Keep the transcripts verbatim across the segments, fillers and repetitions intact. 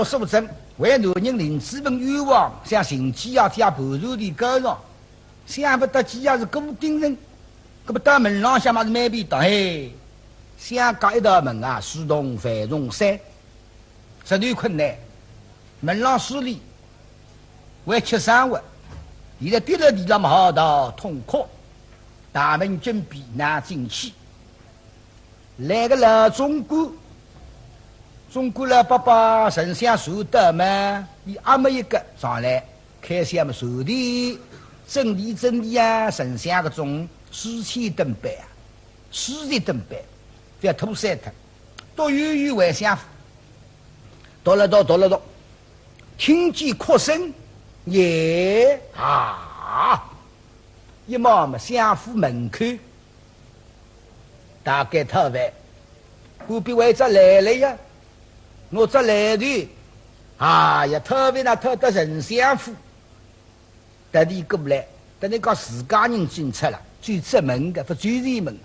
素贞为男人林子文冤枉，想寻机啊，借盘缠钿告状，想勿到机啊是顾鼎臣，搿么到门浪向嘛是蛮便当，嘿，想轧一道门啊，四通万重山，实在困难。门浪势利，还吃生活，现在跌了地浪嘛好逃痛快，大门紧闭难进去。 来个老总管，总管老伯伯丞相传到嘛，伊阿末一个上来，开箱么传的，整理整理啊，丞相搿种书签登班啊，书信登班，覅拖散脱，读有有还相府，读了读，读了读，听见哭声，耶啊！一望么相府门口。 大概讨饭，隔壁还只来了呀，我只来的，哎呀，讨饭哪讨到丞相府，特地过来，等于讲自家人进出了，最出门的，勿走前门，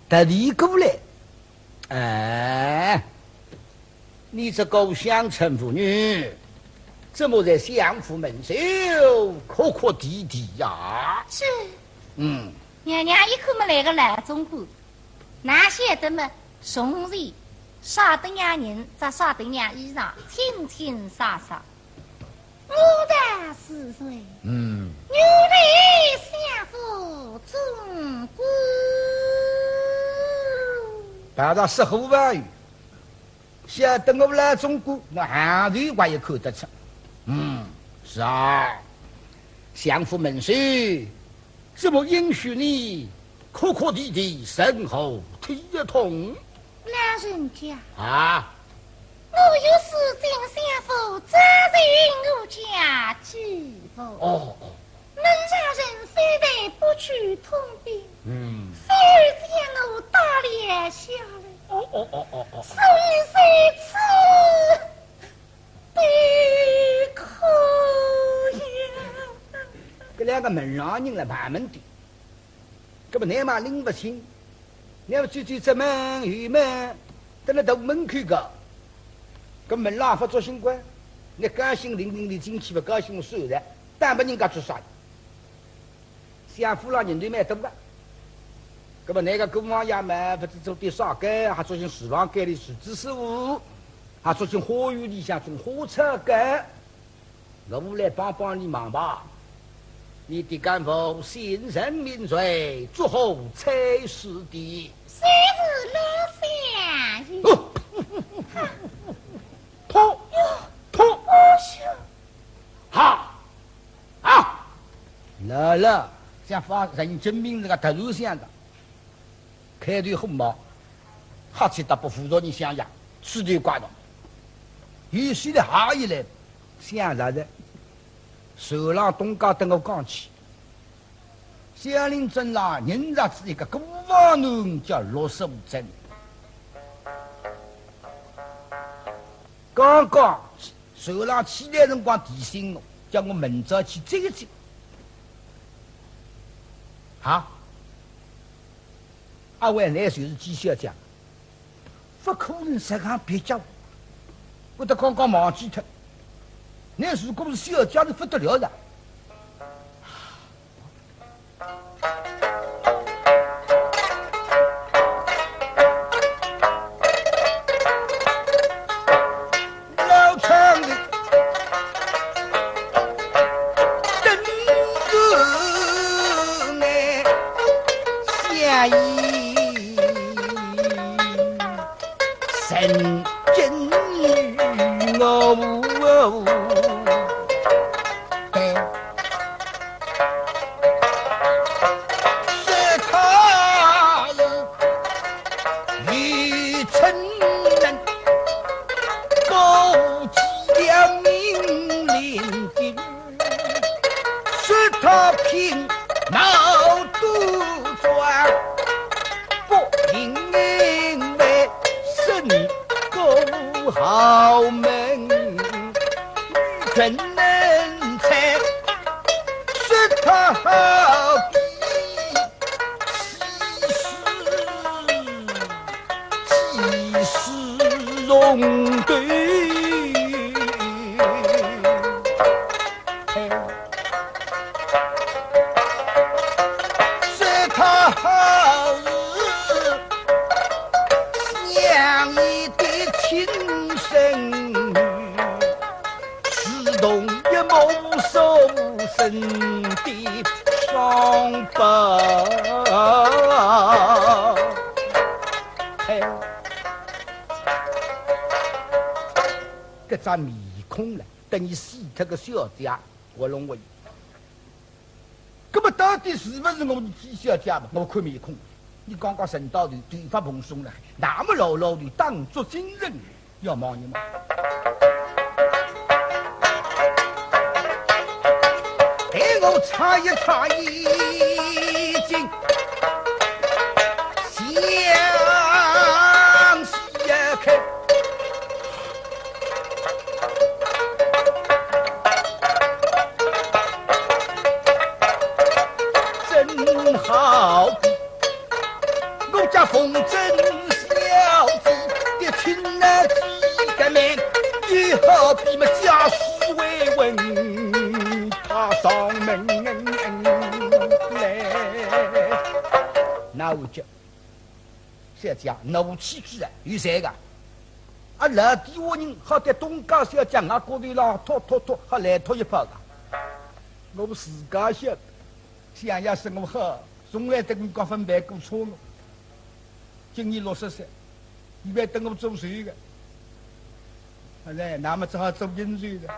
特地过来。哎，你这个乡村妇女，怎么在相府门首哭哭啼啼呀？是。嗯。 娘娘一看么来个老总管，哪晓得么，从前啥等样人，着啥等样衣裳，清清爽爽。我道是谁？嗯。原来相府总管。碰着说话朋友， 晓得我老总管，我行头我也看得出。嗯，是啊，相府门首，怎么允许你哭哭啼啼，甚后体痛？老人家，啊？我有事进相府，只寻我家主婆。哦，哦。 门上人非但不去通禀，嗯。反而将我打了下来。哦，哦，哦，哦，哦。所以在此悲哭呀。搿两个门上人来盘问的，搿么倷嘛拎勿清， 倷要走走正门后门，等辣大门口个，搿门浪勿作兴个，倷高兴领领倷进去，勿高兴算了，打发人家做啥？相府浪人头蛮多个，搿么倷个姑王爷嘛，勿知做点啥个，还作兴厨房间里厨子师傅，还作兴花园里向种花草个。 我来帮帮你忙吧。你的干部姓甚名谁，作何差事的？谁是老相爷？哦，噗，噗，哦哟，哈，啊，来了，像发神经病这个特殊相的。 开头很忙，哈气大不服着你想呀，气头怪的。有些的哈一来，想啥的，手浪东家等我讲起，小林镇啦，人家是一个孤房奴叫罗素贞。刚刚 船浪起来辰光提醒我，叫我明朝去接一接。啊？阿会倷就是季小姐，勿可能实梗蹩脚，我都刚刚忘记脱。倷如果是小姐是勿得了的。 老丈人，等候你下一声，真与我。 说他是愚蠢人，勾结了命令的，说他品貌端庄，不应为 升过豪门，女权人才，说他好比西施，西施容对。同一目送身的双胞。哎，搿张面孔了，等于死脱个小姐，我弄我。 搿么到底是勿是我们小姐嘛？我看面孔，你刚刚神道头头发蓬松了，那么老老的当作精神，要望你嘛。待我擦一擦眼睛，想想看。 真好比我家凤珍小姐的亲儿子的面，也好比么家世未婚，她上门来。那我就 小姐，奴妻子啊，有罪个。啊，老底下人好在东家小姐额角头浪托托托，好来托一泡个。我自家晓得，想也是我好，从来对我讲分别过错误。今年六十岁，伊还等我做寿个。 哎，那么只好做人寿了。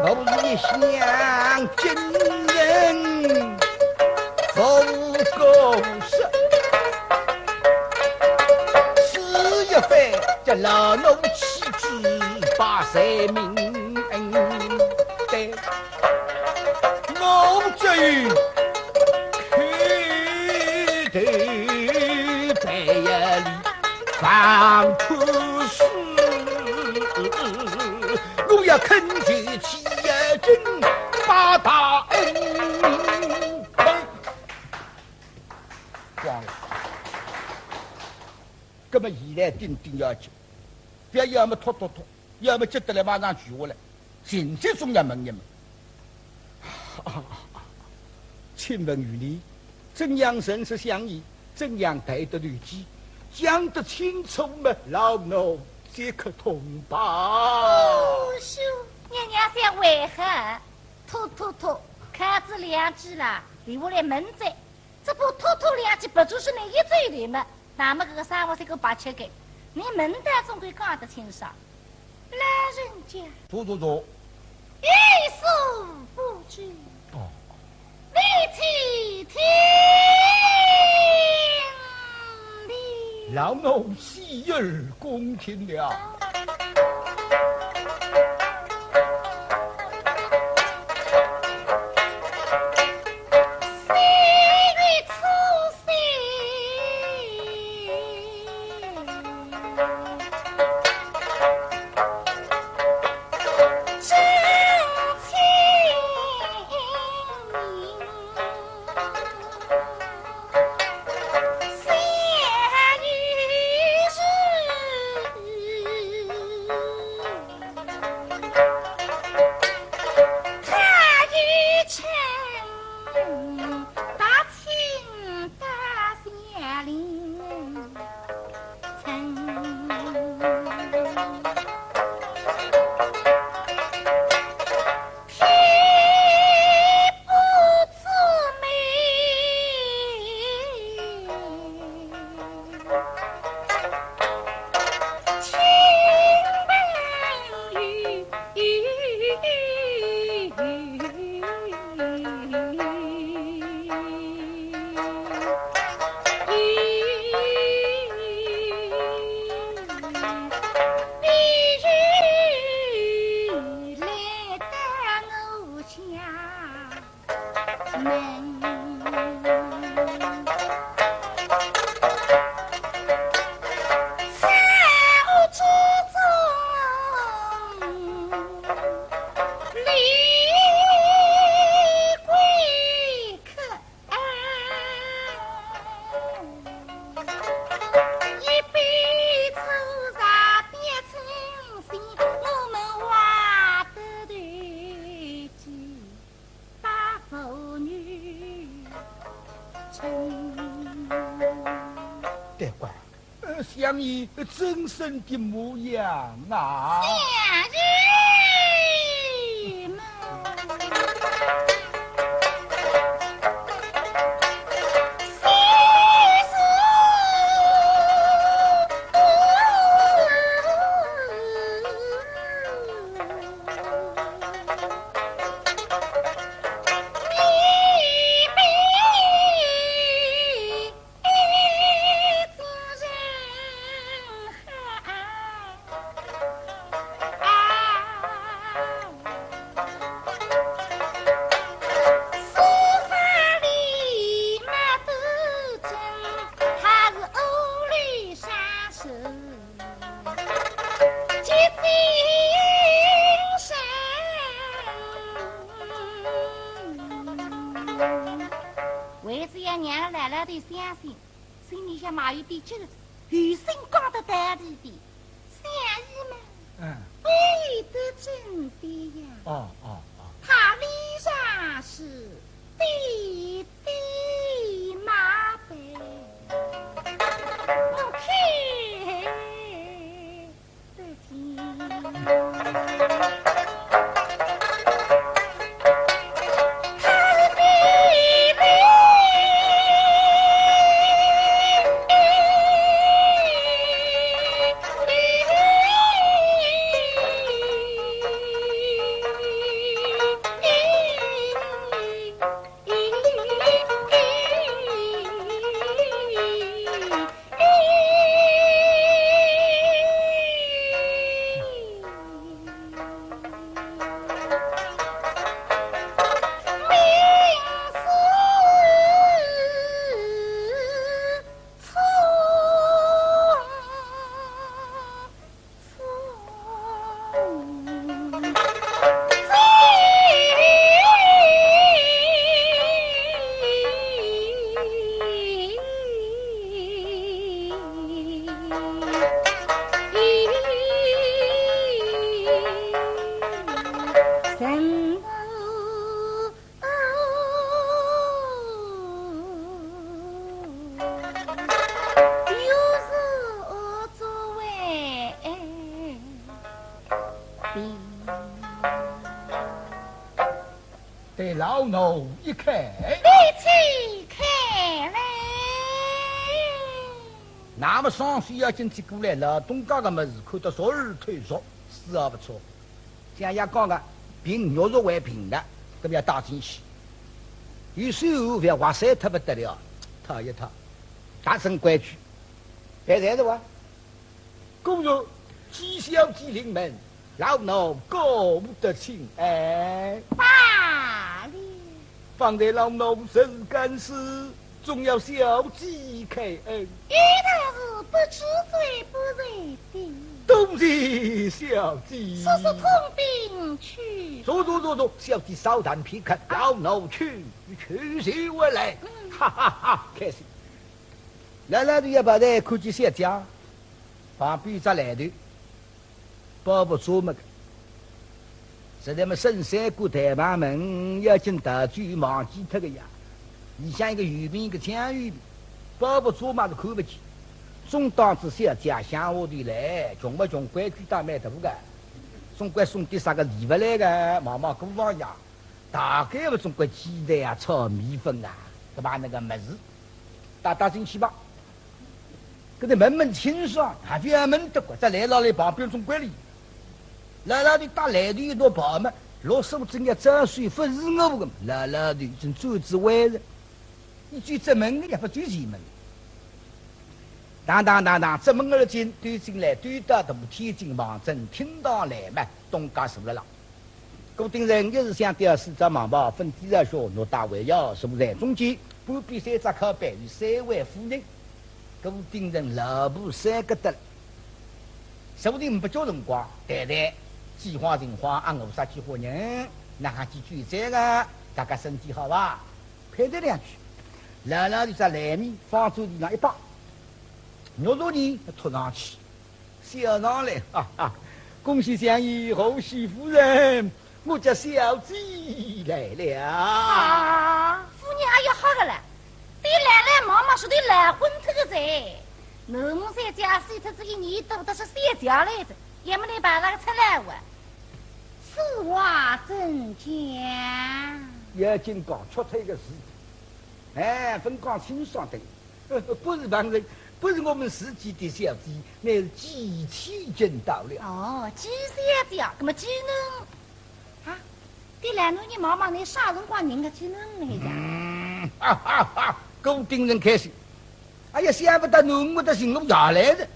我一想今年五过十，死一番叫老奴妻子把罪名担。 我只有叩头拜一礼，方可恕。我要恳求天尊八大恩。光了。搿么现在顶顶要紧，覅要么拖拖拖，要么急得来马上跪下来，情节总要问一问。请问于你，怎样认识相爷？怎样待得如此？讲得清楚么？老奴即刻通报。哦，是，娘娘想为何？拖拖拖，靠仔两句啦，留下来问哉。 只不过拖拖两句，不就是那一嘴的嘛，那么搿个生活是个白吃个，你问得总归讲得清爽。老人家，坐坐坐。有所不知，哦。你且听哩。老奴洗耳恭听了。你真身的模样啊。相爷嘛。为仔要让老老头相信，心里向嘛有点急了，有心讲得道理的，相爷嘛，嗯。背得真的呀。哦，哦，哦。他理查是爹爹妈辈，我看 对老奴一看。你且看来。那么双手要紧接过来，老东家个物事看得熟而透熟，是啊，勿错。像爷讲个，凭玉石为凭个，搿么要带进去。有时候覅划碎脱勿得了，套一套，达成规矩。哎，侪是哇。 果然，纪晓君临门，老奴过得请安。哎，罢了。方才老奴实是敢死，总要小姐开恩。有道是不知罪不罪定。多谢小姐。速速通禀去。坐坐坐坐，小姐稍等片刻，老奴去，去就回来。嗯。哈哈哈，开心。 老老头一跑来，看见小姐，旁边只篮头，包袱装么个。实在么，沈三姑台旁门，要紧逃走忘记脱个呀。里向一个油瓶，一个酱油瓶，包袱装么是看勿见。总当仔小姐乡下头来，穷勿穷，规矩倒蛮大个，总归送点啥个礼物来个，望望过房呀。 大概勿总归鸡蛋啊、炒米粉啊，搿帮那个物事，带带进去吧。搿个问问清爽，还覅问得过，再来了来旁边总归哩。老老头带来的一道跑嘛，老师傅正要招手，勿是我个，老老头已经转仔弯了，伊就进门个也勿转前门。当当当当，进门而进，走进来，走到大厅进房，正厅堂来嘛，东家坐了啦。 顾鼎臣一时想到四只蟒袍，粉底朝靴，玉带围腰，坐在中间，半边三只靠背，有三位夫人。顾鼎臣老婆三个得了，坐定勿叫辰光，谈谈几化情况，啊，我啥几化人，哪哈几句这个，大家身体好伐？攀谈两句，老老头只篮面放桌子浪一摆，玉镯呢托上去， 笑上来，哈哈，恭喜相爷，贺喜夫人，我家小姐来了。啊，夫人还要吓个了，对来来忙忙说对来昏脱个哉。囡儿三姐死脱仔一年多，倒是三姐来哉，也没能办啥个出来哇。此话怎讲？要紧讲吃退个事体，哎，朆讲清爽的。呃，不是旁人，不是我们自己的小姐，乃是季千金到了。哦，季小姐，那么季囡啊，对老奴你妈妈，你啥辰光认得季囡来呀？嗯，哈哈哈，顾鼎臣开心。哎呀，想不到囡儿的寻我爷来了。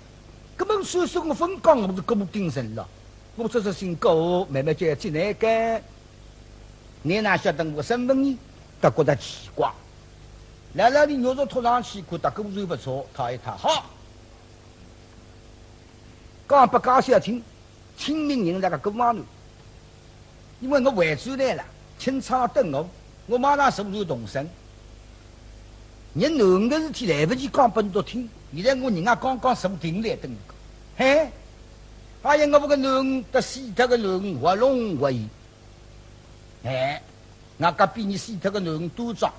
搿么说说我朆讲我是顾鼎臣了，我只是姓顾，慢慢叫季乃干。你哪晓得我身份呢？倒觉得奇怪。来了，你玉镯托上去，看到果然不错，套一套，好。讲拨家小听， 清明人来个搿方头，因为我回转来了，清仓等我，我马上坐船动身。人囡儿个事体来不及讲拨侬笃听，现在我人家刚刚坐定来等我。嘿，哎呀，我搿个囡儿搭死脱个囡儿活龙活现。哎，我隔壁人死脱个囡儿端庄，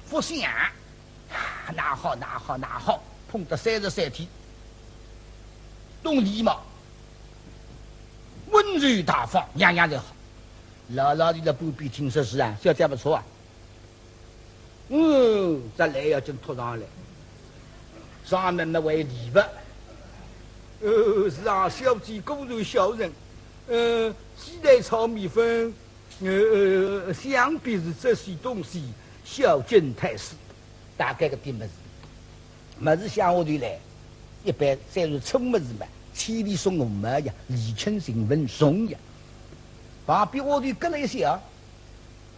福相，啊，哪好哪好哪好，碰得三十三天，懂礼貌，温柔大方，样样侪好。老老的辣旁边听说是啊，小姐不错啊。嗯，这来要紧托上来，上门么为礼物。呃，是啊，小姐果然孝顺，呃，鸡蛋炒米粉， 呃，想必是这些东西孝敬太师，大概个点物事。物事想下头来，一般虽然粗物事嘛，千里送红包呀，礼轻情分重呀。旁边下头跟了一些啊，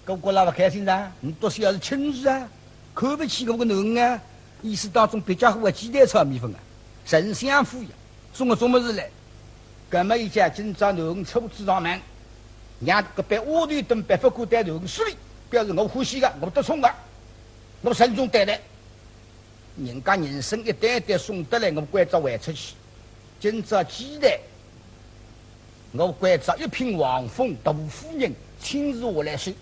个个啦勿开心噻，你笃是要是轻视啊，看不起我个囡儿啊，意思当中别家伙个鸡蛋炒米粉啊，丞相府呀，送个种物事来。 葛么伊讲今朝囡儿初次上门，让搿班丫头等别勿敢对囡儿失礼，表示我欢喜个，我得宠个，我慎重对待。人家人参一担担送得来，我关照还出去。今朝既然我关照一品王封大夫人亲自下来说，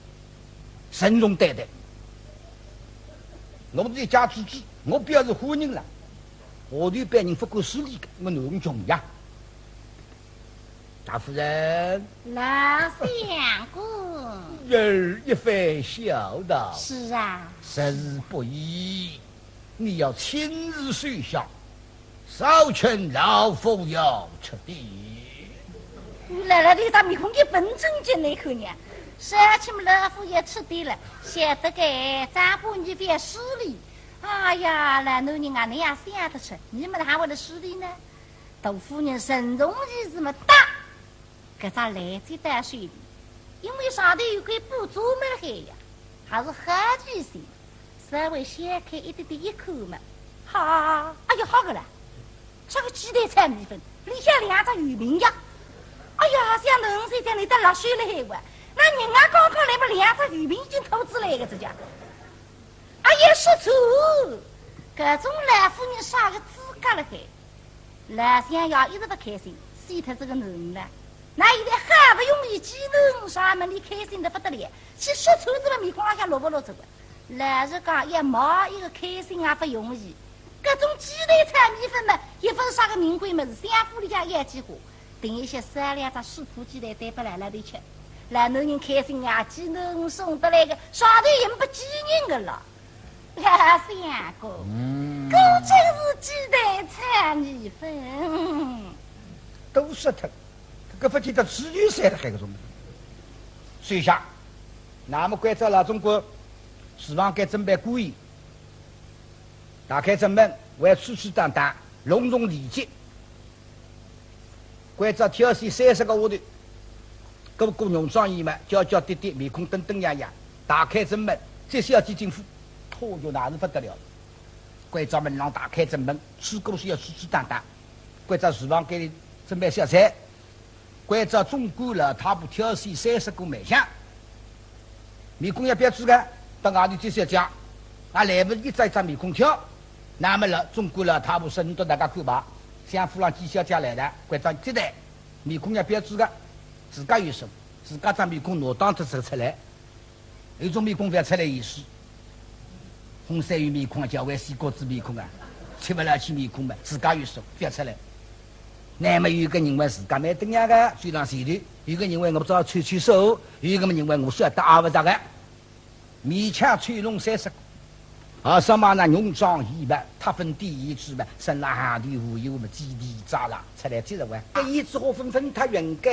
慎重对待。我是一家之主，我表示欢迎了。下头班人勿敢失礼个，我囡儿穷呀。 大夫人。老相公。儿一番孝道。是啊。实是不易，你要亲自收下，少请老夫要吃的。来了，伊张面孔一本正经来看呢，少请老夫要吃的了，晓得个，张伯你覅失礼。哎呀，老男人啊，你也想得出，你们哪会得失礼呢？ 大夫人沈荣一字么大，搿只篮子带水里，因为上头有块布遮么了海呀，还是好记性，稍微掀开一点点一看嘛，哈，哎呀，好个啦，这个鸡蛋炒米粉，里向两只鱼饼呀，哎呀，像能是在里头辣水了海哇，那人家刚刚来么两只鱼饼已经吐出来个这家。 哎呀，说错，搿种老夫人啥个资格了海？老相爷一直勿开心，死脱这个囡儿了。那现在好不容易见囡儿，啥么你开心得不得了，去说错这个面孔浪向落勿落这个。老实讲，要骂一个开心也不容易。搿种鸡蛋炒米粉嘛，也勿是啥个名贵物事，相府里向要几化。 定一歇烧两只水烳鸡蛋端拨老老头吃，老男人开心呀，鸡囡送得来个，上头也勿见人个了。老相公，嗯。果真是鸡蛋炒米粉。都说脱，搿勿见得只有三了海搿种。收下，那么关照老总管，厨房间准备过夜。 打开正门，还吹吹打打，隆重礼节。关照挑选三十个丫头，个个浓妆艳抹，娇娇滴滴，面孔登登样样。打开正门，接小姐进府，嚯哟，那是不得了。关照门浪打开正门，吹过去要吹吹打打。关照厨房间里准备小菜， 关照总管老太婆挑选三十个卖相。面孔要标致个，到外头接小姐，啊，来勿及一张一张面孔挑。那么了，总管老太婆说，你到大家看吧，相府浪见小姐来了，关照接待，面孔要标致个，自家有数，自家张面孔拿当特色出来。 有种面孔勿要出来意思。红衫有面孔啊，叫为西瓜子面孔啊。贴勿牢记面孔嘛，自家有数，覅出来。乃末有个人为自家蛮得人个，嘴浪前头，有个人为我只好凑凑数，有个么人为我晓得阿勿着个。勉强凑拢三十个。啊，什么呢？浓妆艳抹，搭粉底胭脂嘛，身浪行头无忧么，几钿扎啦，出来接着玩。搿胭脂花粉粉太圆个，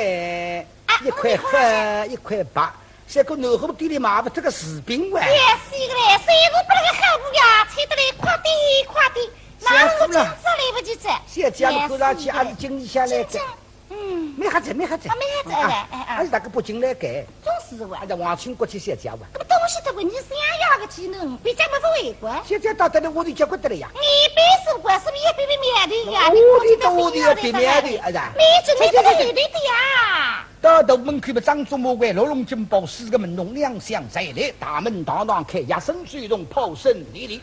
啊，一块黑，一块白，像个南货店里买勿脱个饰品哇。哎，是个嘞，虽然勿那个好物呀，吹得来快点快点，哪能今朝来勿及哉？小姐么看上去还是经理下来个。今朝，嗯。蛮好仔，蛮好仔。啊，蛮好仔，哎，哎，哎。还是大个北京来个。总是哇。啊，那皇亲国戚小姐哇。搿么东西都问你想要个技能，别家没勿会管。小姐到得了屋里结棍得了呀。你别说管，是你也别别面的呀，你屋里到屋里要别面的，哎呀。你准备不得的呀。 到大门口么，张忠、马贵、六龙金宝四个门童两厢进来，大门堂堂开，乐声水动，炮声连连。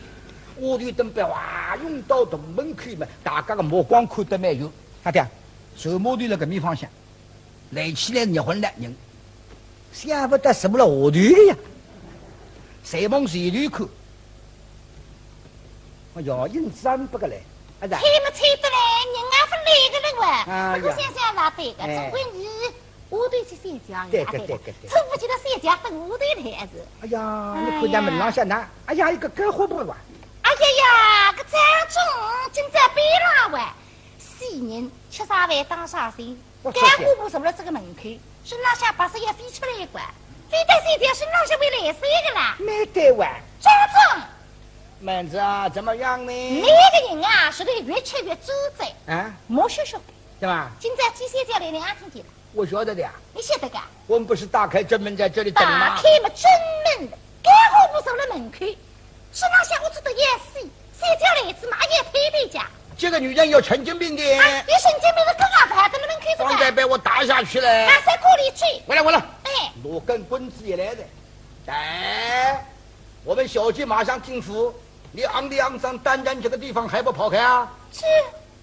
屋里灯板哇，涌到大门口么，大家个目光看得蛮远。啥个？水马头辣搿面方向，来起来热昏了人，想勿到什么了下头个呀。 侪往前头看。哎呀，硬站不过来，啊，是啊。吹么吹得来，人也勿来个了哇。啊呀。不过想想也对个，哎。总归你下头去三家呀，对个，对个，对个。对个。对个，对个，对个。凑勿起来三家分下头来是。哎呀，哎呀。你看见门浪向哪？哎呀，一个干活婆哇。哎呀呀，搿张忠今朝背了哇，死人，吃啥饭当啥心。 我说干活婆坐辣这个门口，身浪向白色也飞出来一块，飞到三条身浪向会来三个啦。没得哇。张忠。妹子啊，怎么样呢？你个人啊，是得越吃越猪嘴。啊？没学学。对吧？今朝几三家来两天的。我晓得的呀。你晓得个？我们不是打开正门在这里等吗？打开么正门，干活婆坐辣门口， 身浪向我做得要死，三条来子嘛，也配得讲。这个女人有神经病的。啊，有神经病的更加烦的，你们可以怎么？方才被我打下去了。啊，谁过来去？我来，我来。哎。拿根棍子也来的。哎，我们小姐马上进府，你昂里昂张站在这个地方还不跑开啊？是。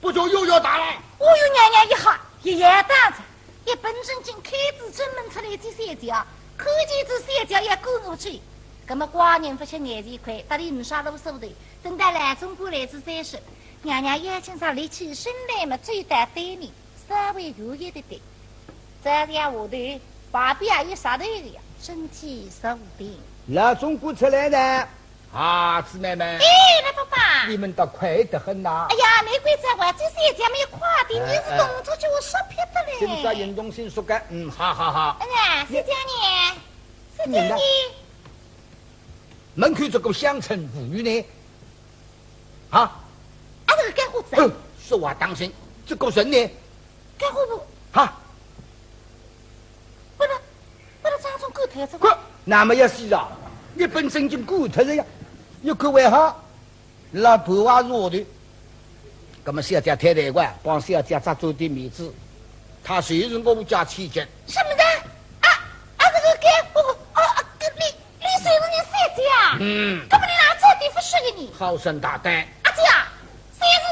不就又要打了？哦哟，娘娘一吓，一夜打着。 一本正经开仔正门出来见小姐，看见仔小姐要赶我去。葛么寡人勿吃眼前亏，搭俚呒啥路数头，等到老总管来仔再说。娘娘要紧上立起身来么，走到对面，稍微远一点点。这样下头，旁边还有啥头个呀？身体受病。老总管出来了。 啊，姊妹们。哎，老伯伯。你们倒快得很呐。哎呀，难怪在外头小姐没有快点，哎，你是动作叫我说撇的嘞。哎。今朝运动性说个，嗯，好好好。哎呀，小姐呢？小姐呢？你呢？门口这个乡村妇女呢？啊？啊，这个干活子啊。嗯，说话当心，这个人呢？干活婆。哈？不能，不能张忠赶脱这个。滚，那么要死啊！一本正经赶脱了呀，一看为好，老婆还是下头。那么小姐太太个，帮小姐只做点面子，她就是我家千金。什么人？啊，啊，这个干活，哦，啊，你，你就是你小姐啊？嗯。那么你哪这地方说个呢？好生大胆。啊，这样，谁是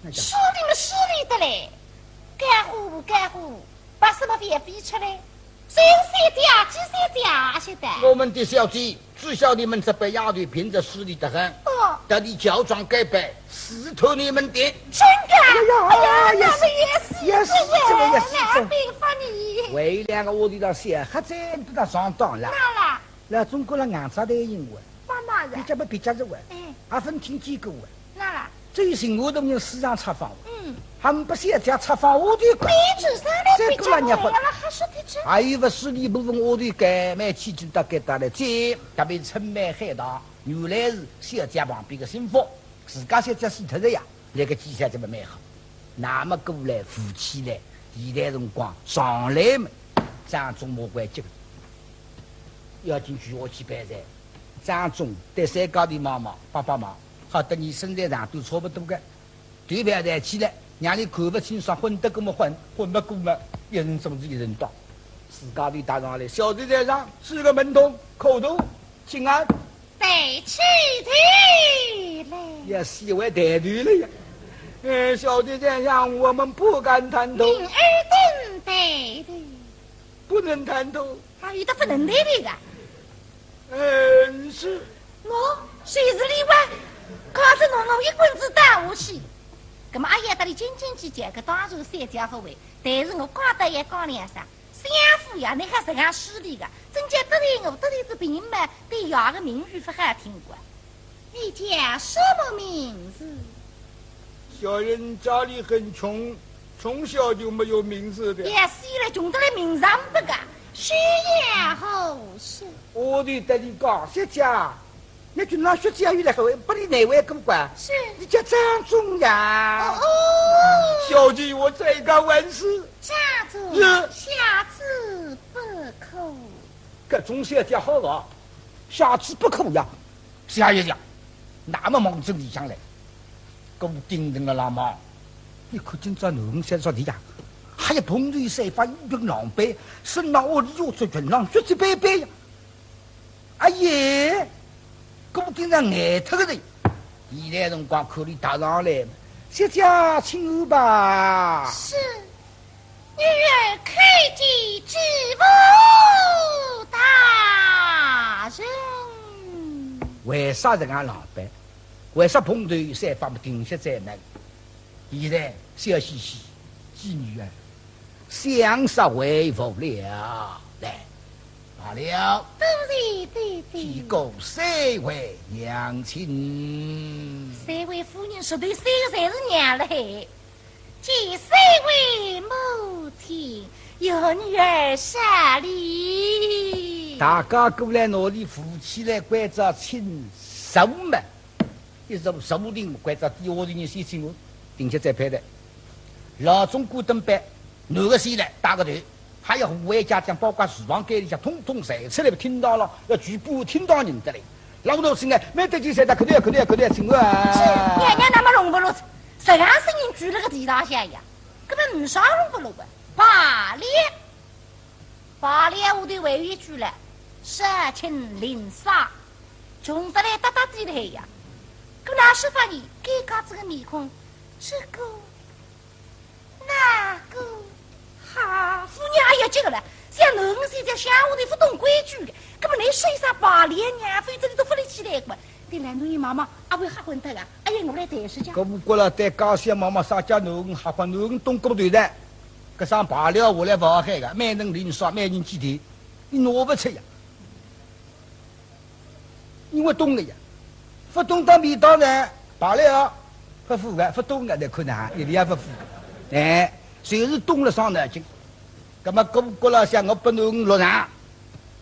你？ 势利么势利得嘞，干活婆，干活婆，把什么也飞出来，谁是小姐啊，几小姐啊，晓得？我们的小姐，知晓你们这班丫头平日势利得很，哦。特地乔装改扮，试探你们的。真的？哎呀，哎呀，那么也是，也是，这个也是，这个。那没法你。为两个屋里的小孩子都在上当了。那啦。 老总管了硬着头硬话，妈妈呀。别家么别家是话，哎。阿芬听见过话。那啦。只有寻我等人市场拆房，嗯。还不是要拆房下头个。你只是那再过来热火。还说的这。还有不是你不问下头个，蛮起劲到该搭来接，特别春梅海棠，原来是小姐旁边个心腹，自家小姐死脱了呀。 那个几下这么蛮好。那么过来扶起来，现在辰光上来嘛，张忠莫怪急个，要紧举下去办事。张忠对三家头望望，帮帮忙，好得你身材长短差不多个，头别抬起来，让你看不清爽，昏得过么昏，昏不过么一人总是一人当。自家头踏上来，小弟在上，是个门童，叩头，请安。 抬起头来。也是为抬头了呀。呃，小弟在上，我们不敢探头。明儿等抬头。不能探头。啊，有的不能抬头个。嗯，是。我，谁是你哇？刚才侬拿我一棍子打下去，葛末阿爷搭伊斤斤计较，搿当然三家勿会，但是我讲得也讲两声，相府呀，侬还实梗势利个，真叫得罪我，得罪仔别人嘛，对爷个名誉勿好听个。你叫什么名字？小人家里很穷，从小就没有名字的。也是了，穷得来名堂勿个。学业何事？我对得你讲，小姐， 那军郎学姐又来，还会拨俚难为过个。是。你叫张忠呀。哦，哦。小姐，我在家完事。张忠，是。下次不可。搿种小姐好啊，下次不可呀。谢爷呀，那么望仔里向来，顾鼎等了辣忙。你看今朝囡儿三十岁呀，还要蓬头散发，衣裙狼狈，身浪屋里要着军郎学姐板板呀。 哎呀，顾鼎等呆脱个人。现在辰光看俚踏上来嘛，小姐请安吧。是，女儿叩见知府大人。为啥实梗狼狈？为啥蓬头散发么？定歇再问。 现在笑嘻嘻，见女儿，想煞回府了。来，罢了。多谢爹爹。见过三位娘亲。三位夫人，实头三个侪是娘了嘿。见三位母亲，有女儿失礼。大家过来拿俚扶起来，关照请坐嘛。 一直坐定，关照底下头人先请安，定歇再配搭。老总管等班，男个先来，带个头，还有护卫家将，包括厨房间里向，统统侪出来，厅堂浪，要全部厅堂认得来。老头子呢，每得见谁，大家客气啊，客气啊，客气啊，请安啊。是，娘娘那么弄勿落，实梗声音聚了个地浪向呀，根本没啥弄勿落个，罢了。 罢了，下头还有一句了，少卿零赏，穷得来搭搭底来呀。搿哪说法呢？尴尬仔个面孔，这个，那个，哈，夫人也要急个了，像囡儿现在乡下头勿懂规矩个，搿么倷说一声罢了呀，否则俚都勿立起来个嘛。 对了，侬与妈妈阿会瞎混搭个，哎呀，我来谈事情。搿勿过了，对家小妈妈啥叫囡儿瞎混，囡儿懂个头的。搿声罢了下来勿好喊个，每人零赏，每人几钿，伊拿勿出呀。因为懂个呀，勿懂到味道呢，罢了，勿付个，勿懂个，再看哪，一点也勿付。哎，就是懂了伤脑筋。 葛么顾阁老想，我拨囡儿落场，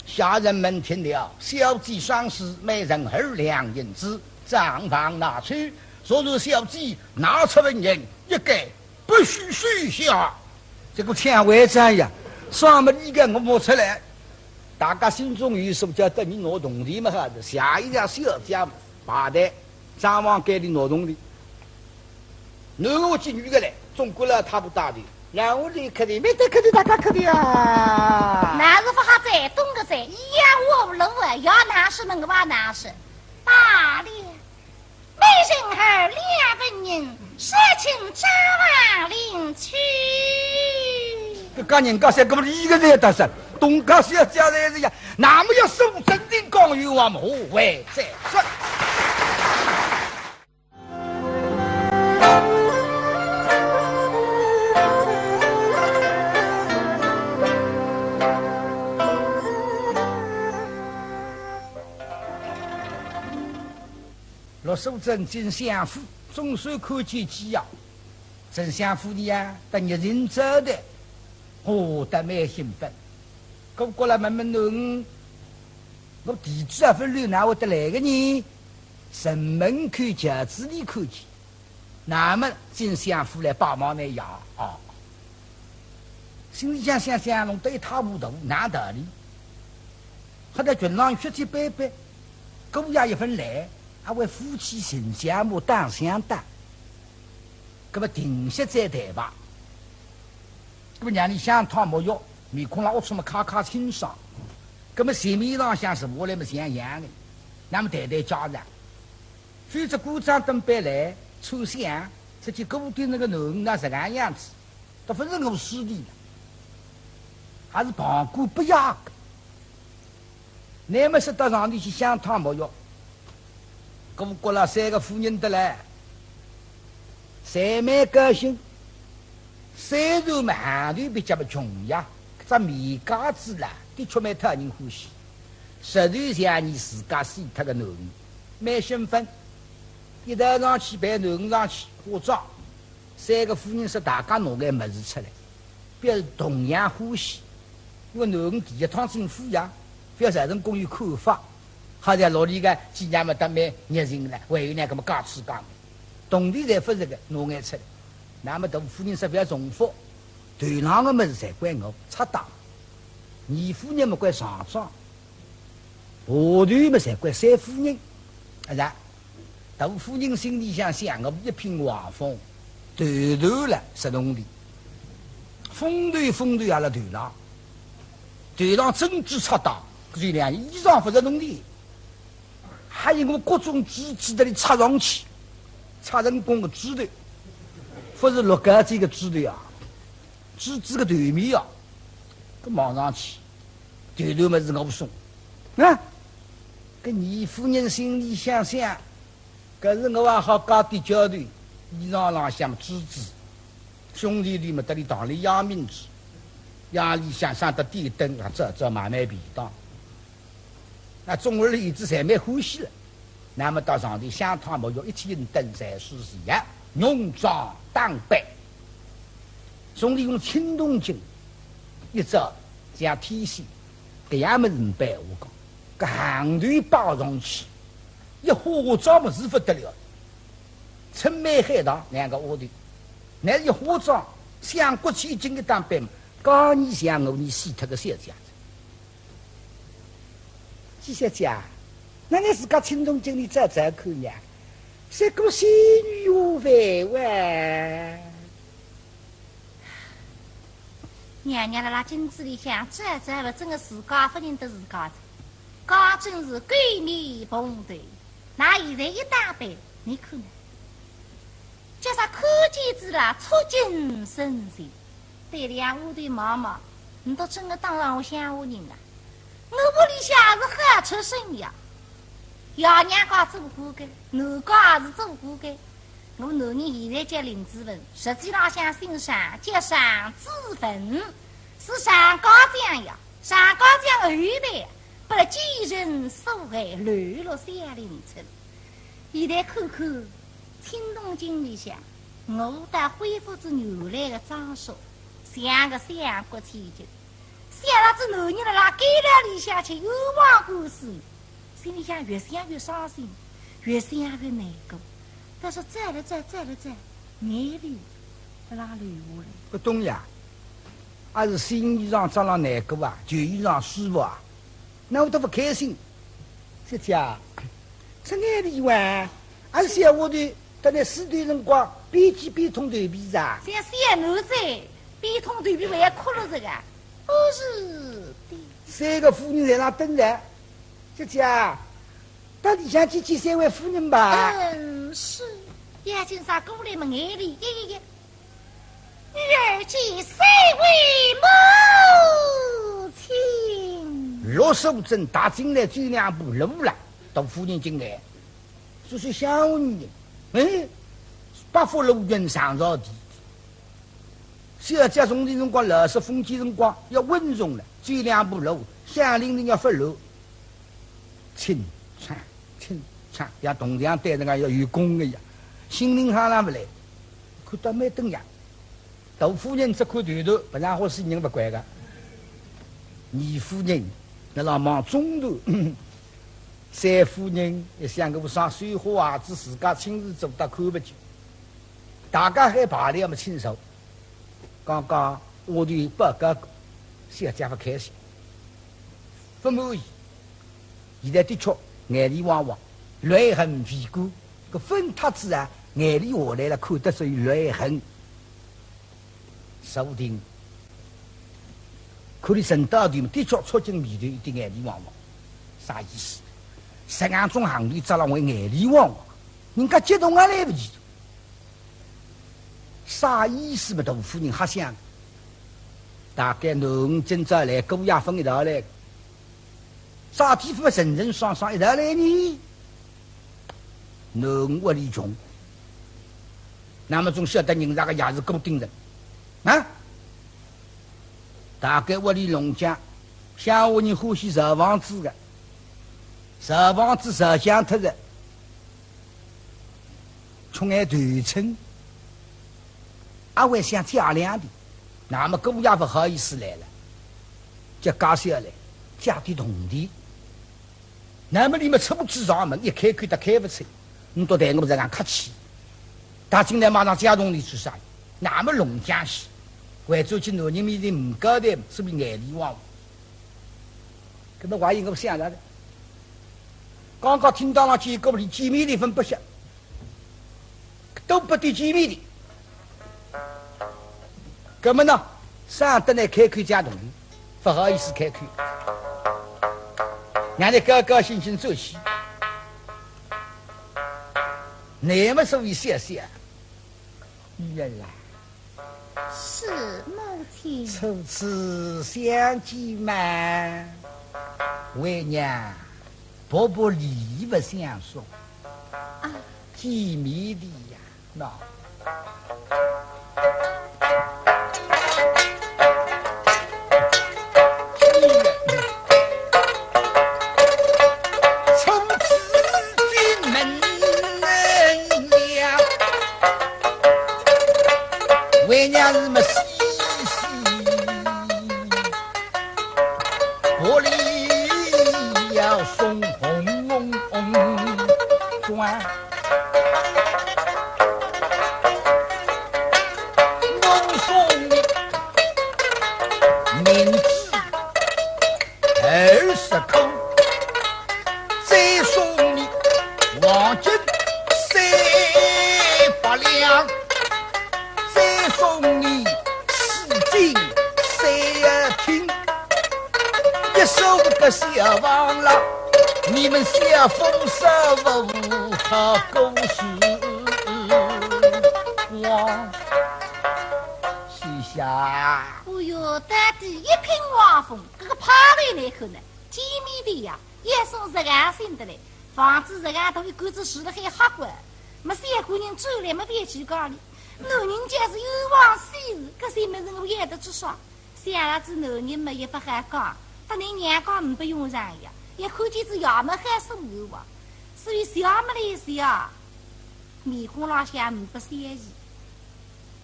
下人们听了，小姐赏赐每人二两银子，账房拿去，若是小姐拿出纹银，一概不许收下。这个抢回账呀，算么俚个我摸出来。大家心中有数，叫得你拿铜钿么好，下一家小姐排队，账房间里拿铜钿。 囡儿屋里女个来，总归了他不打的，然后你客气，没得客气，大家客气啊。那是勿好再懂个哉，一样我不懂啊，要难是么个话难是。罢了，每人二两纹银，少卿账房领去。搿个人家三个么一个人也打算，东家是要家人是呀，那么要收真正讲有话么，后会再说。 陆素贞进相府，总算看见姐呀。 丞相夫人呀，搭热情招待，哦，倒蛮兴奋。顾阁老问问囡儿，我地址也勿留，哪会得来个呢？城门口轿子里看见，那么进相府来拜望倷爷啊。心里想想想，弄得一塌糊涂，哪道理？好得群郎血气斑斑，姑爷一份来，还为夫妻成家么打相打。 葛么定歇再谈吧。葛么让俚香汤沐浴，面孔浪龌龊么揩揩清爽。葛么席面浪向坐下来么像样个，那么谈谈家常。否则官长等班来，秋香，只见顾鼎臣个囡儿哪实梗样子，倒勿是我师弟了，还是旁观不雅个。 乃末说到上头去香汤沐浴，顾阁老三个夫人得来，侪蛮高兴。虽然嘛行头比较么穷呀，搿只棉袄子啦，的确蛮讨人欢喜。实头像伲自家死脱个囡儿，蛮兴奋。一道上去陪囡儿上去化妆，三个夫人说大家拿眼物事出来，表示同样欢喜。因为囡儿第一趟进府呀，覅造成公有看法。 好像落里个几娘么搭蛮热情了，还有呢，搿么讲起讲，铜钿侪勿是个，拿眼出来。那么大夫人说覅重复，头浪个物事侪归我，赤带。二夫人么归上装，下头么侪归三夫人，啊是啊？大夫人心里想想，我一品王封，头头了，十铜钿，封头封头也辣头浪，头浪珍珠赤带，搿就两衣裳勿是铜钿。 还有我各种珠子搭里插上去，插成功个珠头，勿是落盖子个珠头啊，珠子个头面啊，搿望上去，头头么是我送。啊，搿二夫人心里想想，搿是我也好加点交头，衣裳浪向珠子，胸前头么搭里当里压明珠，夜里向上得点灯，啊，照照蛮蛮便当。 那总而言之，侪蛮欢喜了。那么到上头香汤沐浴，一天一灯，侪是一样，浓妆打扮。总理用青铜镜一照，像天仙，搿样么是没闲话讲，搿行头摆上去，一化妆么是勿得了，春梅海棠两个丫头，那一化妆，相国千金个打扮嘛，刚刚像我伲死脱个小姐子。 季小姐啊，那倷自家青铜镜里照照看呀，像个仙女下凡哇。娘娘辣辣镜子里向照照了，真个自家勿认得自家哉，刚真是狗面蓬头，那现在一打扮，倷看呢？叫啥看见仔啦，触景生情。 对两丫头望望，倷倒真个当上我乡下人啊？我屋里向是好出身呀，爷娘家做官个，男家也是做官个。我男人现在叫林子文，实际浪向姓常，叫常子文，是常家将呀。常家将后代，拨奸臣所害，流落小林村。现在看看，青铜镜里向，我倒恢复仔原来个装束，像个相国千金。想到仔男人辣辣监牢里向吃冤枉官司，心里向越想越伤心，越想越难过。但是照了照，照了照，眼泪辣辣流下来。勿懂呀，阿是新衣裳着了难过啊，旧衣裳舒服啊？ 那我倒勿开心。小姐啊，这眼泪哇，阿是小丫头，等倷死脱辰光，边记边痛头皮噻。像小囡子，边痛头皮还要哭了这个。不是的。三个夫人在那等着。小姐啊，到里向去见三位夫人吧。嗯，是。眼睛上过来么眼泪一一一。 女儿见三位母亲。陆素贞踏进来走两步路了，大夫人进来，说是乡下人，哎，八福路云上朝的。小姐从前辰光，老式封建辰光要稳重了，走两步路，乡邻人要发落。 清唱，清唱，像铜匠对人家要有功个呀。心灵好浪勿来，看到蛮登样。大夫人只看头头，勿然好死人勿怪个。二夫人，那老忙中途，三夫人也想个我上水花鞋子，自家亲自做到看勿见。大家还排列么清楚。 刚刚丫头报告过，小姐勿开心，勿满意。现在的确眼泪汪汪，泪痕未干，搿分脱仔啊，眼泪下来了，看得出有泪痕。坐定，看俚沉到头，的确触景眉头，一点眼泪汪汪，啥意思？实梗种行头着了会眼泪汪汪，人家激动也来勿及。 啥意思嘛？大夫人瞎想，大概囡儿今朝来，姑爷勿一道来，啥地方神神爽爽一道来呢？囡儿屋里穷，那么总晓得人家个爷是顾鼎臣啊。大概屋里弄僵，乡下人欢喜造房子个，造房子造僵脱了，穷眼头寸，阿会想借两钿，那么姑爷勿好意思来了，叫介绍来，借点铜钿。 那么你们出去上门，一开口他开勿出，你到台我们这样客气，他进来马上借铜钿去啥？那么弄僵些，为做起男人面前唔交代，是不是眼里望？搿么我也有个想着的，刚刚听到了几个里见面的分不下， 都不得见面的。搿么呢，上得来开口借铜钿，勿好意思开口，让你高高兴兴转去。那么所以笑笑，女儿啊，是，母亲。初次相见嘛，为娘薄薄礼物相送。啊，见面的呀，喏。初次进门呀，为娘是么喜喜，薄礼要送红红红装。我送你面子二十颗，再送你黄金三百两，再送你四金三厅，一手个小房了，你们小丰收好过时光。是呀。哎哟，到底一品王府，搿个派头来看呢，见面的呀， 也送实梗心得来，房子实梗大，一个子住了海吓坏。么三个人转来么覅去讲哩，男人家是冤枉死事，搿些物事我要得去说。想了仔男人么也勿好讲，搭倷娘讲呒不用场呀，也看见仔爷么还送冤枉，所以笑么来笑，面孔浪向呒不笑意。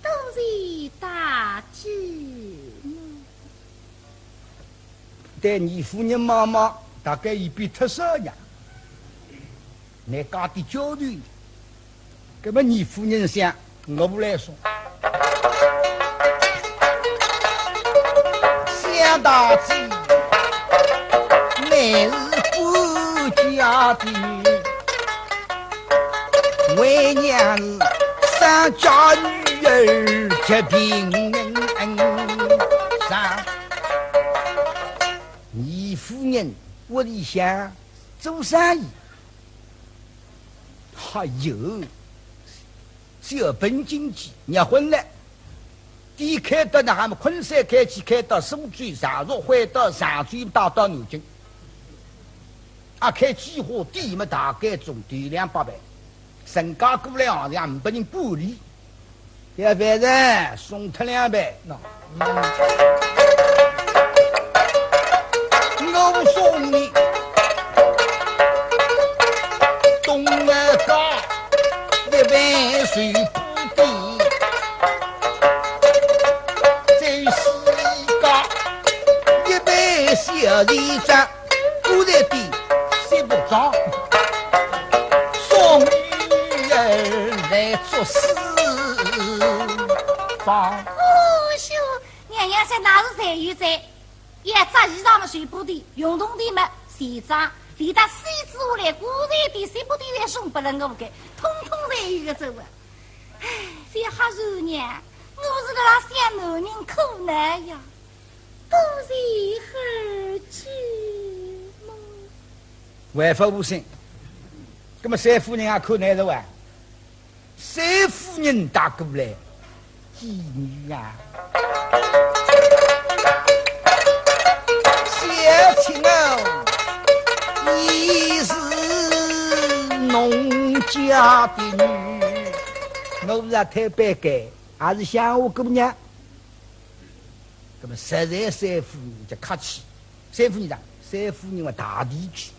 多谢大姐么。 对二夫人望望，大概已变脱色呀。倷讲点交代，搿么二夫人想，我来说。想大姐，乃是顾家的，为娘是三家女儿结平安。 二夫人屋里向做生意，还有小本经济，结婚了。店开到哪么昆山开起，开到苏州、常熟，回到常州，带到南京。啊，开几化店么大概总得两百万。 人家过来行钿也呒不人管理，要饭人送脱两爿，喏。我送你东二街一爿水铺店，再西街一爿小店庄。 我在地西北庄，送女儿来做四方。哦哟，娘娘说那是才有才，也着衣裳么水铺店，运动店么西装，连带西子下来，棺材店、西铺店侪送拨了我个，统统侪有个走啊。唉，覅瞎说呢，我是辣辣想男人苦难呀。 多谢二姐么。还勿无心，搿么三夫人也看难受啊。三夫人打过来，见女啊，小青哦，你是农家家的女，我是啊，太白改，还是乡下姑娘。那么实在三夫人就客气，三夫人讲，三夫人话大地主。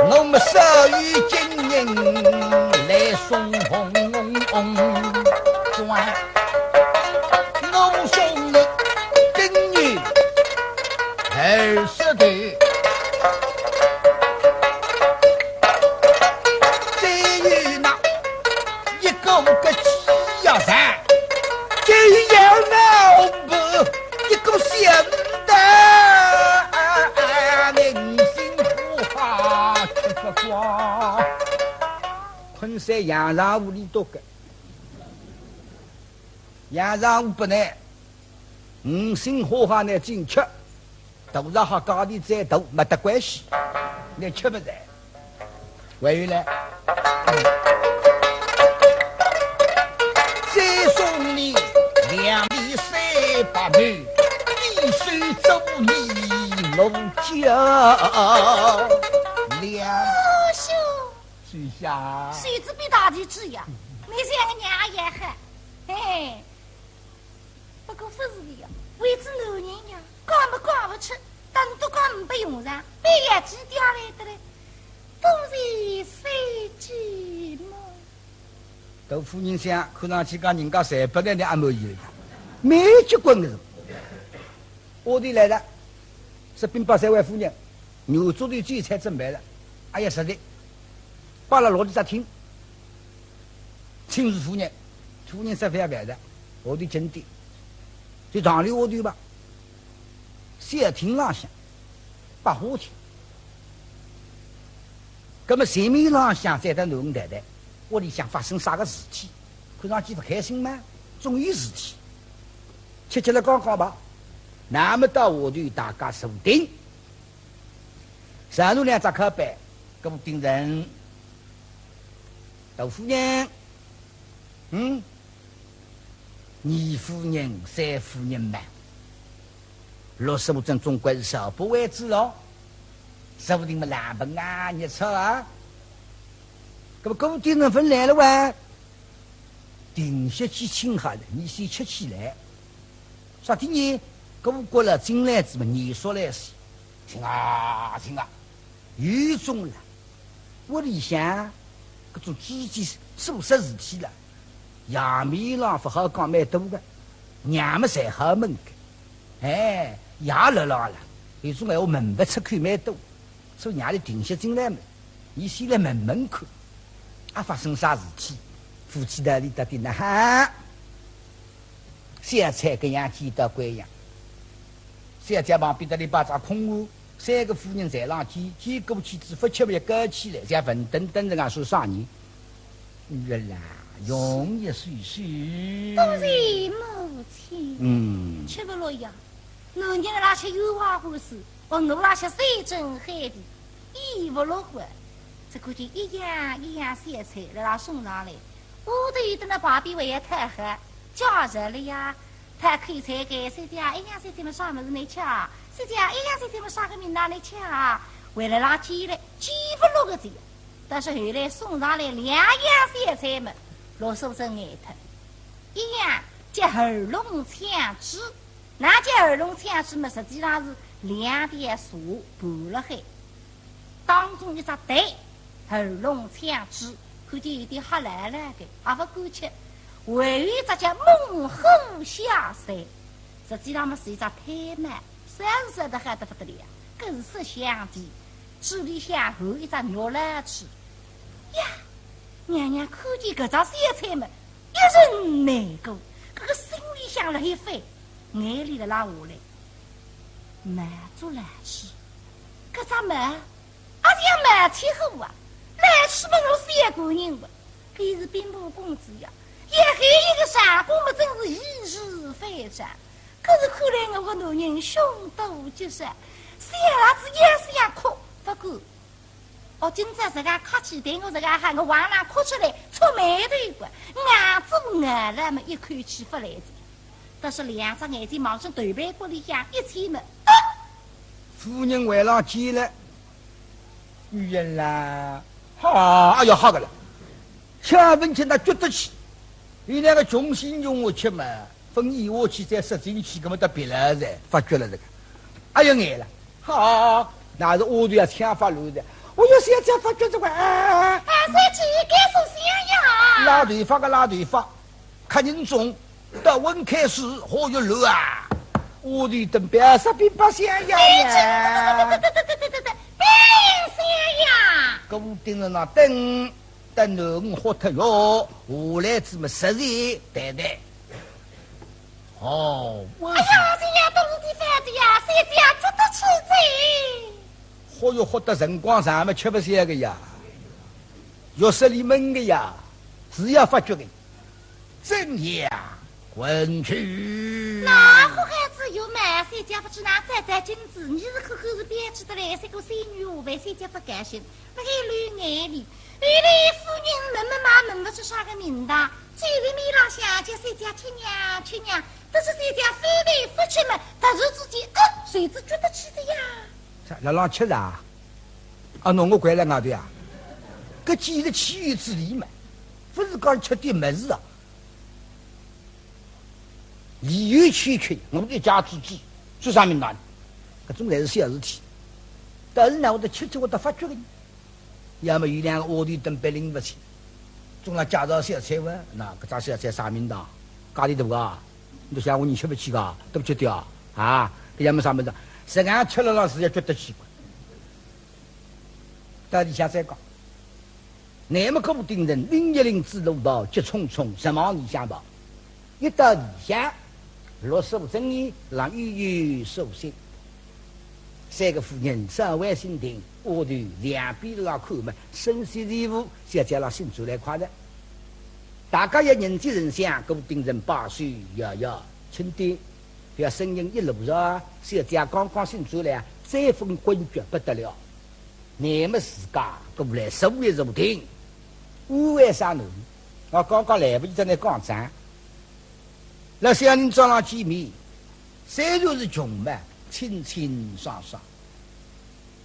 我们少有金银来送红妆，我送你金玉二十头。再有那一个个鸡呀蛋，就要那我们一个仙丹，人心不怕吃不光。昆山阳澄湖里多个，阳澄湖不难，五星花海呢进去。 大闸蟹价钿再大没得关系，你吃不着。还有呢，再送你两粒三白头，一手做你奴家。两哦，兄，谁下？谁知比大地主呀？你像个娘也好，嘿嘿。 不过不是的呀，为仔男人呀，讲么讲不出，但都讲没用场，没眼睛掉来的嘞，都是三姐妹。大夫人想，看上去讲人家侪不来，你阿满意了，没结棍的。我的来了，是兵部三位夫人，牛足的酒菜准备了，哎呀，实在，摆了落里只厅，请示夫人，夫人吃饭饭的，我的经典。 就堂里下头吧，小厅浪向，百花厅。那么前面浪向再搭囡儿谈谈，屋里向发生啥个事体？看上去不开心嘛，总有事体。吃吃了讲讲吧，那么到下头大家坐定，上头两只靠背，搿么顶人，大夫人，嗯， 二夫人、三夫人嘛，六叔母真总归是少不为主哦，说不定么冷盆啊、热炒啊。那么顾鼎臣勿来了哇，定歇去请好了，你先吃起来。啥体呢？顾国老进来子么，严肃来些，听啊，听啊，有种了。 屋里向搿种知己做啥事体了，爷面浪勿好讲蛮多个，娘么侪好问个。哎，爷辣浪了，有种闲话问勿出口蛮多，所以娘里定歇进来么，伊先来问问看，啊，发生啥事体？夫妻道理到底哪哈？小菜搿样见到鬼样，小姐旁边搭里摆只空碗， 三个夫人侪浪去，见过去子勿吃么要高起来，像文登登人家说啥人？女儿啊，容易睡睡。多谢母亲。嗯。吃勿落呀，男人辣吃油花果子，我我辣吃山珍海味，呒勿落个。只看见一样一样小菜辣辣送上来，我都有得那旁边还要讨好，叫着了呀。 讨口菜个，小姐，哎呀，小姐么啥物事呢吃啊？小姐，哎呀，小姐么啥个名堂呢吃啊？为了拉起来，几乎六个字。但是后来送上来两样小菜么，老师勿是眼特，一样叫二龙抢珠，那叫二龙抢珠么，实际上是两条蛇盘辣海。 当中一只蛋，二龙抢珠，看见有点黑蓝蓝个，也勿敢吃。还有一只叫猛虎下水，实际上么是一只太猫，烧是烧得好得勿得了，更是色香味。嘴里向含一只肉来吃。呀，娘娘看见搿只小菜么，一阵难过，搿个心里向辣海翻，眼泪辣辣下来。毛竹来吃，搿只毛 阿是要蛮气候啊，来吃么我是一个人吧。伊是兵部公子呀，也还一个上官么真是易如反掌。可是看来我个男人凶多吉少，小儿子也是要哭，不过，哦，今朝自家客气，对我自家喊个往上哭出来，触霉头个，硬做硬来么一口气勿来的。但是两只眼睛望准头背骨里向一牵么，啊！夫人回来见了，女人啦，哈，哎呀，吓个了，千万勿能觉得气，伊那个穷心穷下去嘛，分伊下去再塞进去，搿么得别了噻，发觉了这个，哎呀，眼了，哈，那是丫头要抢发路的，我有小姐发觉这个，啊，啊，小姐，该首相呀，拉头发个拉头发，看人中。 到温开始火药炉啊，屋里等边上并不响呀。哎，这，这，这，这，这，这，这，这，这，这，这，响呀。我盯着那等，等侬火脱哟，下来怎么实在谈谈。哦，我哎呀，这呀，都是地方的呀，谁家住得起这？火药火的辰光长么吃不消个呀，药室里闷个呀，是要发觉个。 怎样？滚去。那好孩子有嘛，谁家勿知哪摘摘金子，你是口口是编织的嘞，这个仙女下凡，谁家勿甘心，勿该流眼泪。后来夫人问问嘛，问勿出啥个名堂，嘴里面浪向叫谁家吃娘吃娘，但是谁家非得勿吃嘛，突然之间，呃，谁知觉得起的呀？啥，辣浪吃啊？啊，侬我关了外头啊？搿简直岂有此理嘛！勿是讲吃点物事啊？ 理由欠缺，我一家之主，做啥名堂？搿种侪是小事体。但是呢，我得吃吃，我得发觉个呢。要么有两个丫头等别人勿去，总来介绍小菜哇，那搿只小菜啥名堂？价钿大啊？侬想我人吃勿起个，对勿起的啊？啊，搿要么啥名堂？实梗吃了浪是要觉得奇怪。到里向再讲。 那么顾鼎臣拎一拎紫罗袍，急匆匆直往里向跑。一到里向，落手整理，让悠悠手心。三个夫人稍微心定，丫头两边浪看嘛，身先士卒，小姐浪醒转来快哉。大家一人接人想，顾鼎臣把手摇摇，轻点，覅声音一落着，小姐刚刚醒转来，再分昏厥不得了。 那么自家过来坐一坐定，安慰啥呢？我刚刚来不及跟你讲讲。那小人早浪见面，虽然是穷嘛，清清爽爽。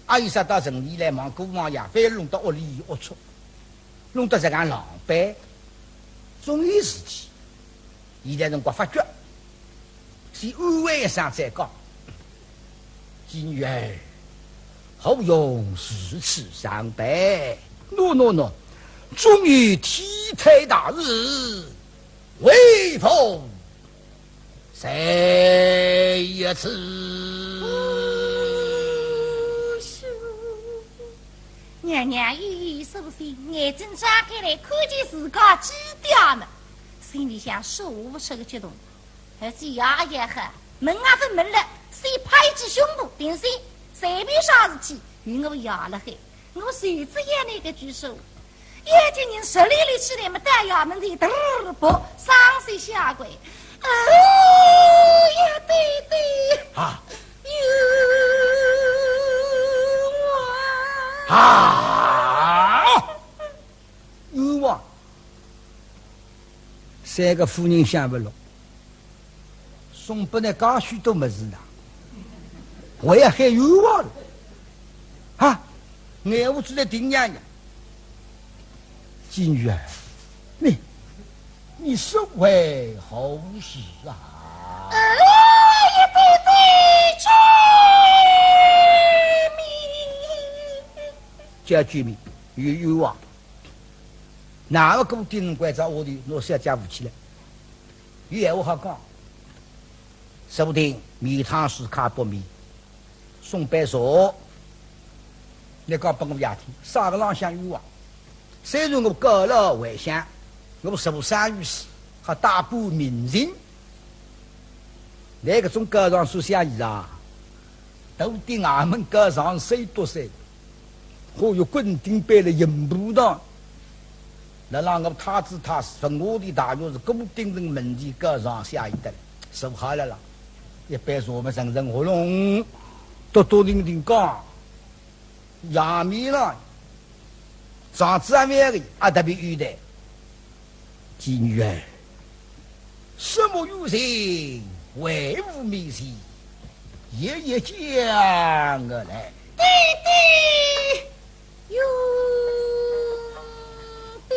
阿有啥到城里来忙过忙呀，反而弄到屋里龌龊，弄得这样狼狈，总有事体。 现在辰光发觉，先安慰一声再讲。金玉儿，何用如此伤悲？喏喏喏，终有天台大日，为父在此。 娘娘一一苏醒，眼睛张开来，看见自家姐爹么，心里向说勿出个激动。儿子爷也好，问也勿问了，先拍一记胸脯，定心，随便啥事体，有我爷辣海，我谁知要哪个举手。眼睛人十里里起来么，到衙门里嘚儿啵，双膝下跪。哎呀，爹爹！啊！ 冤枉！啊！冤枉！三个夫人想勿落，送拨倷介许多物事呢，还要喊冤枉了？啊！眼珠子辣盯娘娘。 金玉儿，你，你是为何事啊？哎呀，爹爹，救命！叫救命，有冤枉。哪个顾鼎臣关照丫头，拿小姐扶起来。 有闲话好讲。说不定面汤水揩不灭，送杯茶，倷讲拨我爷听，啥个浪向冤枉？虽然我告老还乡，我受伤于此，还大半名人。倷搿种告状算啥意思啊？ 都顶衙门告状谁多谁，还有滚钉板的刑部堂。那让我太子太师，文武的大学士顾鼎臣门前告状下一等，说好了啦，一杯茶么沉沉喉咙，笃笃定定讲，衙门了，状子还没有个，阿特别有的。金玉儿，什么有情，为父面前一一讲个来。爹爹，有爹。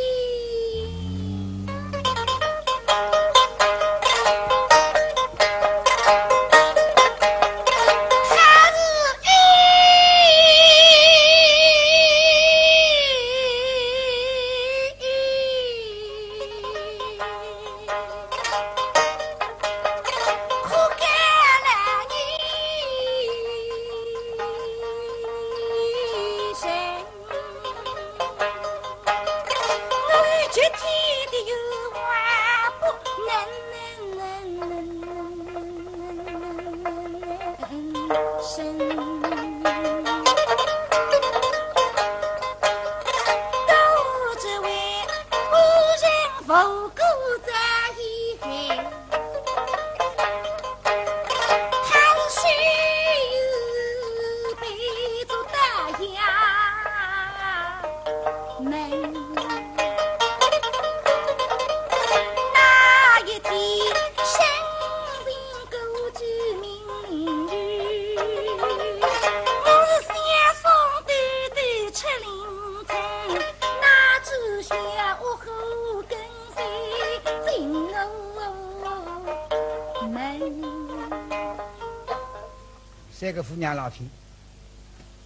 三个夫娘老天，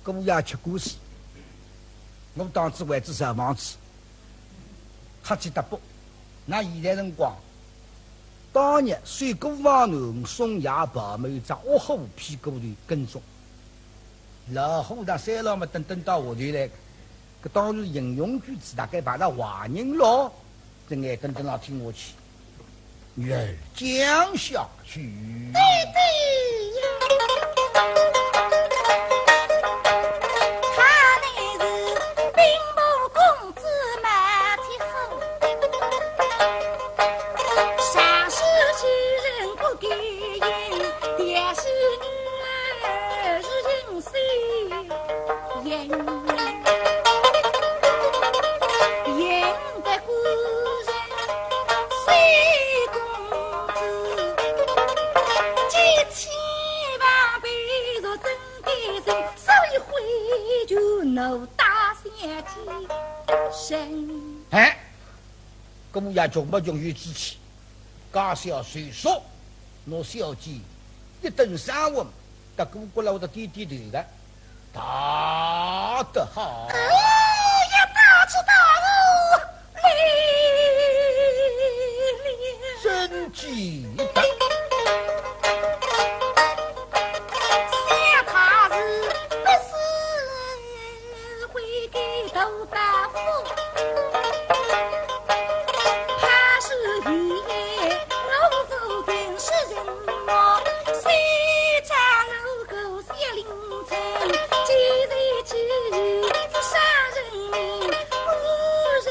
姑爷吃官司，我当初为仔造房子，客气得不。那现在辰光，当日水姑房南宋爷跑么一只恶虎屁股头跟踪，老虎搭三老么等等到下头来个，搿当然英雄举止，大概碰着坏人咯。 这眼瞪瞪牢听下去，女儿讲下去。爹爹呀，他乃是兵部公子马天虎，上书其人不敢言，但是女儿是人虽言。 哎，姑爷穷不穷有志气， 家小虽说，拿小姐一顿三问，搭姑姑老的点点头的，大得好。哎呀，大起大落，来了。真记得。想他是不是 会给头大福。他是一夜老夫跟是人么，谁家老狗小林村，几岁几岁是杀人命，不人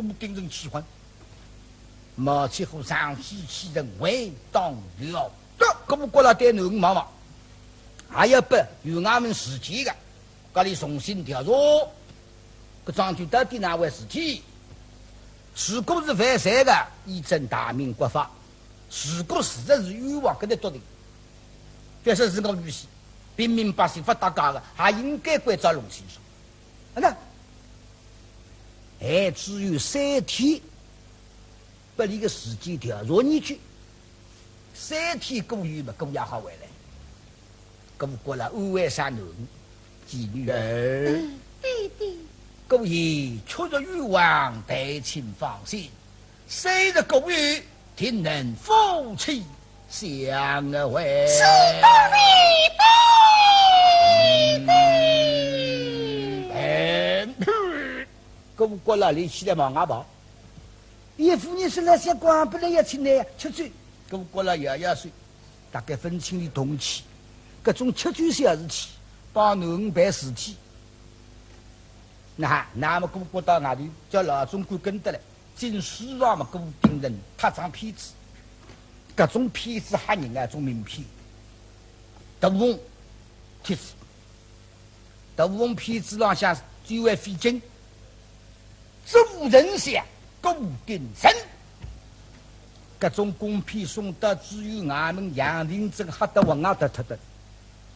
顾鼎臣气昏，毛七虎上书启奏，回当了。搿个顾阁老对囡儿望望，还要拨县衙门时间个，搿里重新调查，搿桩事体到底哪回事体？如果是犯罪个，依照大明国法；如果事实是冤枉，搿能笃定。假使是我女婿，平民百姓勿搭界个，还应该关照弄清爽。啊，那 还只有三天，拨俚个时间调查研究。三天过后嘛，姑爷好回来。顾阁老安慰声囡儿，继续。哎。嗯，爹爹。姑爷确实冤枉，但请放心，三日过后，定能夫妻相会。是，多谢爹爹。嗯，顾阁老立起来望外跑。 伊夫人说了，想讲本来要请倷吃酒，顾阁老摇摇手，大概勿请俚同去。搿种吃酒小事体，帮囡儿办事体。那，那么顾阁老到外头，叫老总管跟得来，进书房嘛，顾鼎臣贴张片子，搿种片子吓人啊，种名片，大红贴子。 大红片子浪向最为费劲，主人像顾鼎臣。搿种公片送到知县衙门，杨廷珍吓得魂也脱脱个，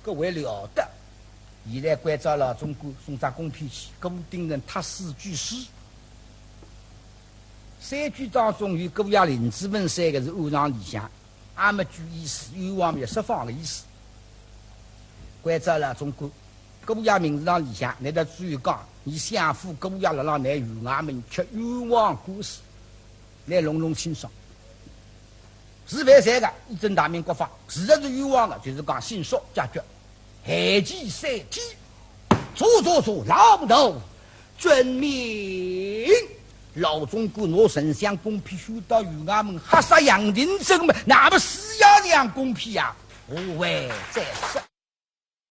搿还了得？现在关照老总管送张公片去，顾鼎臣贴四句诗。三句当中有姑爷林子文三个字安上里向， 阿末句意思，冤枉末要释放个意思。关照老总管，姑爷名字浪里向，倷搭知县讲，伲相府姑爷辣辣倷县衙门吃冤枉官司，倷弄弄清爽。是犯罪个，依照大明国法；事实是冤枉个，就是讲刑诉解决。限期三天，查查查，老头 遵命。老总管拿丞相公片送到县衙门，吓煞杨廷珍末，那么死也是杨公片呀，无谓再说。